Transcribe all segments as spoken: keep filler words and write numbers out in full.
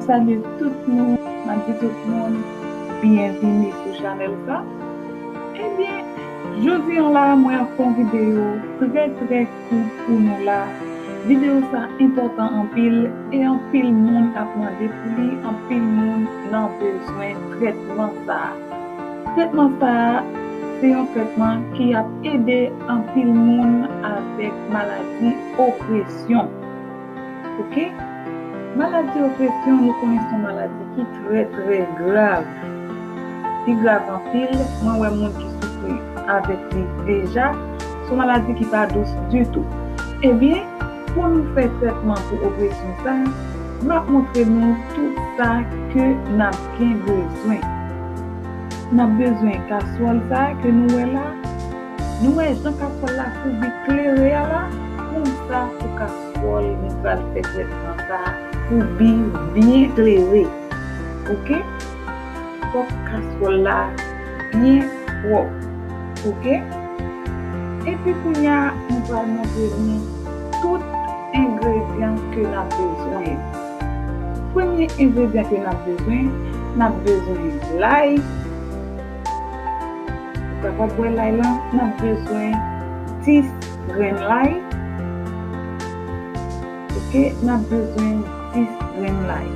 Salye tout moun, m ap di tout moun byenvini sou chanèl sa. Ebyen, jodi an la, mwen ap fè yon videyo trè, trè kout pou nou la. Videyo sa enpòtan anpil e anpil moun ap mande pou li, anpil moun nan bezwen trètman sa. Trètman sa a, se yon trètman ki ap ede anpil moun avèk maladi opresyon. Oke? Maladi opresyon, nou konnen se yon maladi ki trè, trè grav. Li grav anpil, mwen wè moun ki soufri avèk li deja. Se yon maladi ki pa dous ditou. Ebyen, pou nou fè trètman pou opresyon sa, m ap montre nou tout sa ke n ap gen bezwen. N ap bezwen kaswòl sa ke nou wè la. Nou wè jan kaswòl la koubi klere a la? Konsa pou kaswòl nou pral fè trètman sa koubi byen klere. Oke? Fòk kaswòl la byen pwòp. Oke? Epi kounye a, nou pral montre nou tout engredyan ke n ap bezwen yo. Premye engredyan ke n ap bezwen, n ap bezwen lay. Ou kapab wè lay lan, n ap bezwen dis grenn lay. Oke, n ap bezwen dis grenn lay.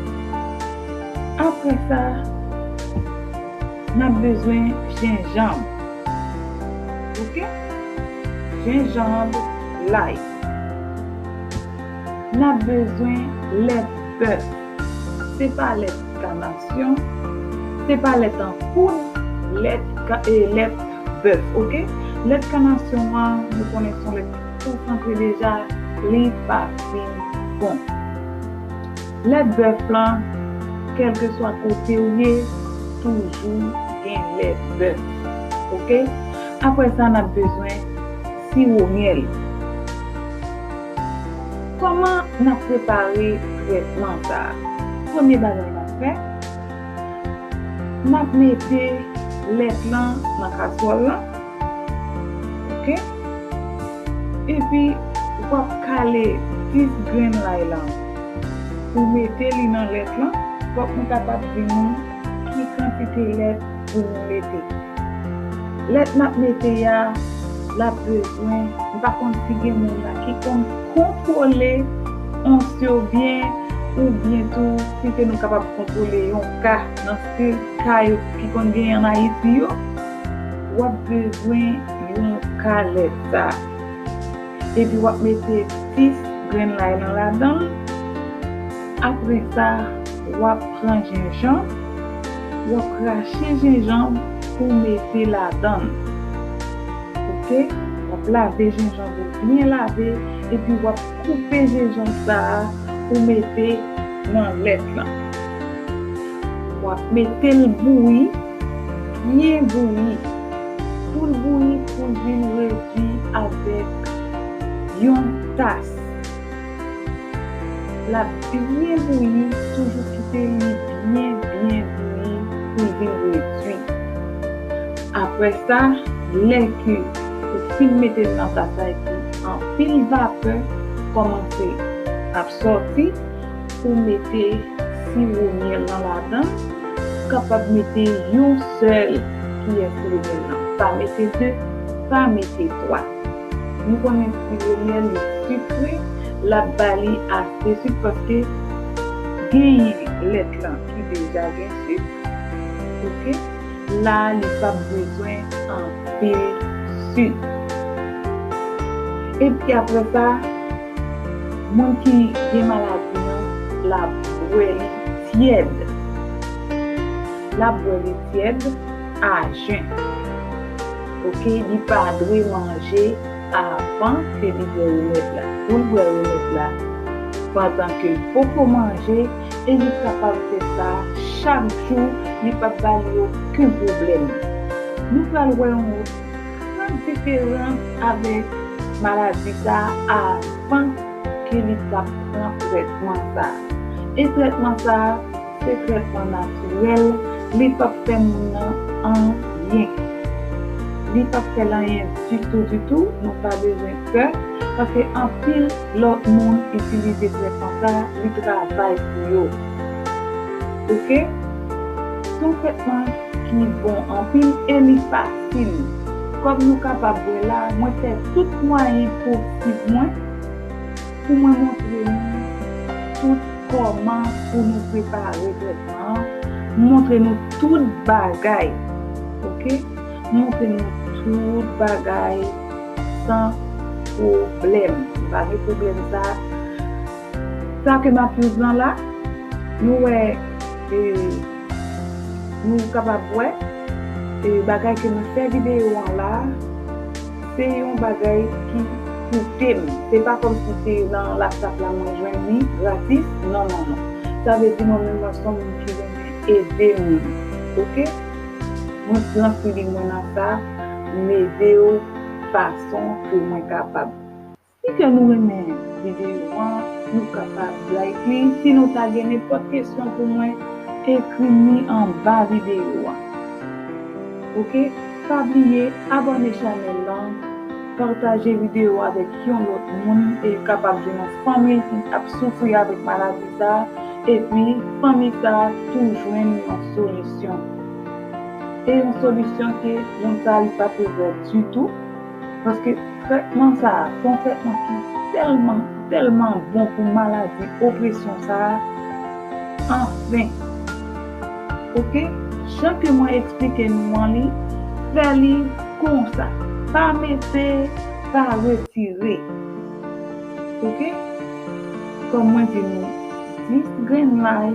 Apre sa, n ap bezwen jenjanm. Oke? Jenjanm, lay. N ap bezwen lèt bèf. Se pa lèt kanasyon, se pa lèt an poud, lèt ka, e lèt bèf, oke? Lèt kanasyon an, nou konnen se yon lèt ki konsantre deja, li pa fin bon. Lèt bèf lan, kèlkeswa kote w ye, toujou gen lèt bèf, oke? Apre sa, n ap bezwen siwo myèl. Kòman n ap prepare trètman sa a? Premye bagay n ap fè, n ap mete lèt lan nan kaswòl lan. Oke? Epi, w ap kale dis grenn lay lan. Ou mete li nan lèt lan. Fòk nou kapab di nou ki kantite lèt pou nou mete. Lèt n ap mete a, l ap bezwen, m pa konn si gen moun la ki konn kontwole ons yo byen, oubyen tou si ke nou kapab kontwole yon ka nan stil ka yo ki konn genyen ann Ayiti yo, w ap bezwen yon ka lèt sa. Epi w ap mete dis grenn lay lan ladan l. Apre sa, w ap pran jenjanm, w ap krache jenjanm pou mete ladan l. Oke? W ap lave jenjanm ou byen lave, epi w ap koupe jenjanm sa a pou mete nan lèt lan. W ap mete l bouyi, byen bouyi. Pou l bouyi, pou l vin redui avèk yon tas. L ap byen bouyi, toujou kite li byen, byen bouyi pou l vin redui. Apre sa, lè ke ou fin mete l nan tas la epi anpil vapè kòmanse ap sòti, ou mete siwo myèl lan ladan, ou kapab mete yon sèl kiyè siwo myèl lan. Pa mete de, pa mete twa. Nou konnen siwo myèl li sikre, l ap ba li ase sik paske genyen lèt lan ki deja gen sik. Oke? La, li p ap bezwen anpil sik. Epi apre sa, moun ki gen maladi an, l ap bwè li tyèd. L ap bwè li tyèd a jen. Oke, li pa dwe manje avan ke li bwè remèd la. Pou l bwè remèd la, pandan ke l poko manje, e li kapab fè sa chak jou, li p ap ba li okenn pwoblèm. Nou pral wè yon gran diferans avèk maladi sa a avan ke li t ap pran trètman sa a. E trètman sa a, se trètman natirèl, li p ap fè moun nan anyen. Li p ap fè l anyen ditou, ditou, nou pa bezwen pè, paske anpil lòt moun itilize trètman sa a, li travay pou yo. Oke? Se yon tretman ki bon anpil e li fasil. Kòm nou kapab wè la, mwen fè tout mwayen posib mwen pou mwen montre nou tout kòman pou nou prepare tretman an. M montre nou tout bagay. Oke? M montre nou tout bagay san pwoblèm. Pa gen pwoblèm sa. Sa ke m ap use lan la, nou wè, e, nou kapab wè, e, bagay ke mwen fè videyo an la, se yon bagay ki koute m. Se pa kòmsi se nan WhatsApp la mwen jwenn li gratis. Non, non, non. Sa vle di mwen menm mwen se yon moun ki renmen ede moun. Oke? Mwen pran fili mwen nan sa, m ede w fason ke mwen kapab. Si ke nou renmen videyo an, nou kapab like li. Si nou ta gen nenpòt kesyon pou mwen, ekri m li anba videyo an. Oke? Pa bliye abòne chanèl lan, pataje videyo avèk yon lòt moun, e l kapab jwenn yon fanmi l ki ap soufri avèk maladi sa, epi fanmi sa tou jwenn yon solisyon. E yon solisyon ke moun sa li pa te wè ditou, paske tretman sa a, se yon tretman ki tèlman, tèlman bon pou maladi opresyon sa a. Anfen, oke, jan ke mwen eksplike nou an li, fè li konsa. Pa mete, pa retire. Oke? Kòm mwen di nou, dis grenn lay,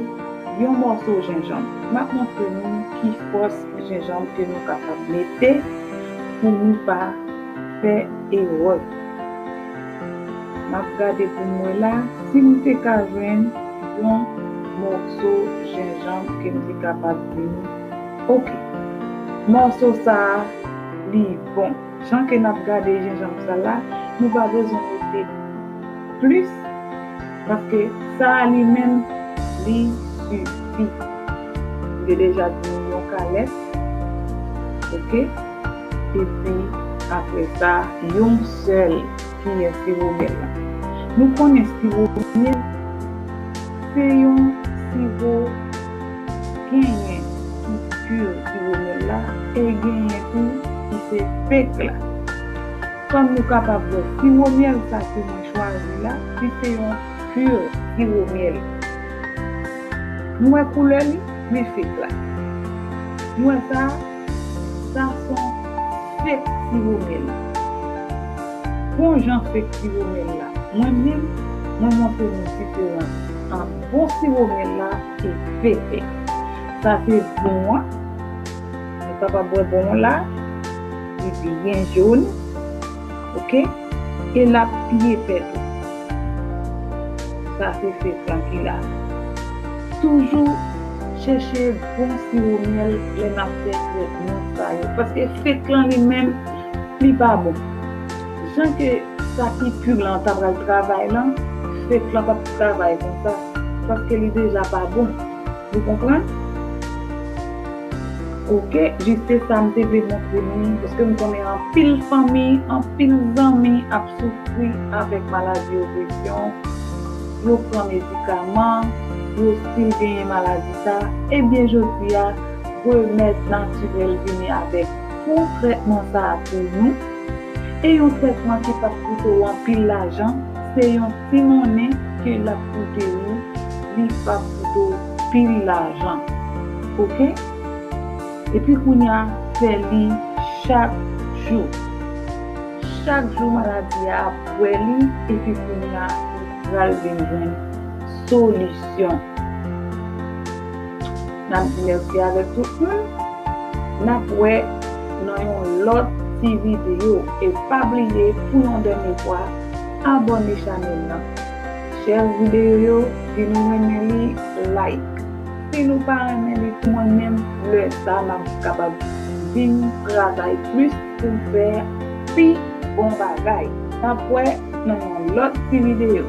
yon mòso jenjanm. M ap montre nou ki fòs jenjanm ke nou kapab mete pou nou pa fè erè. M ap gade pou m wè la si m te ka jwenn yon mòso jenjanm ke m te kapab di nou, oke, mòso sa a, li bon. Jan ke n ap gade jenjanm sa la, nou pa bezwen mete plis, paske sa a li menm, li sifi. M te deja di nou yon kalèt, oke? Epi, apre sa, yon sèl kiyè siwo myèl la. Nou konnen siwo myèl, se yon siwo genyen ki pur siwo myèl la, e genyen tou ki se fake la. Kòm nou kapab wè, siwo myèl sa ke mwen chwazi la, li se yon pur siwo myèl. Nou wè koulè li, men fake la. Nou wè sa, sa se yon fake siwo myèl. Bon jan fake siwo myèl la. Mwen menm, mwen montre nou diferans ant bon siwo myèl la e fake la. Sa se bon an. Nou kapab wè bon an la. Li byen jòn. Oke? E l ap byen fèt. Sa se fake lan ki la. Toujou chèche bon siwo myèl lè n ap fè tretman sa yo. Paske fake lan li menm, li pa bon. Jan ke sa ki pur lan ta pral travay lan, fake lan p ap travay konsa, paske li deja pa bon. Ou konprann? Oke, jis se sa m te vle montre nou, paske m konnen anpil fanmi, anpil zanmi ap soufri avèk maladi opresyon. Yo pran medikaman, yo still genyen maladi sa. Ebyen, jodi a, remèd natirèl vini avèk bon tretman sa a pou nou. E yon tretman ki p ap koute w anpil lajan, se yon ti monnen ke l ap koute w, li p ap koute w pil lajan. Oke? Epi kounye a, fè li chak jou. Chak jou maladi a ap wè li, epi kounye a, ou pral vin jwenn solisyon. N ap di mèsi avèk tout moun. N ap wè nan yon lòt ti videyo. E pa bliye, pou yon dènye fwa, abòne chanèl lan. Share videyo yo, si nou renmen li, like. Si nou pa renmen li, pou mwen menm, lè sa, m ap kapab vin travay plis pou m fè pi bon bagay. N ap wè nan yon lòt ti videyo.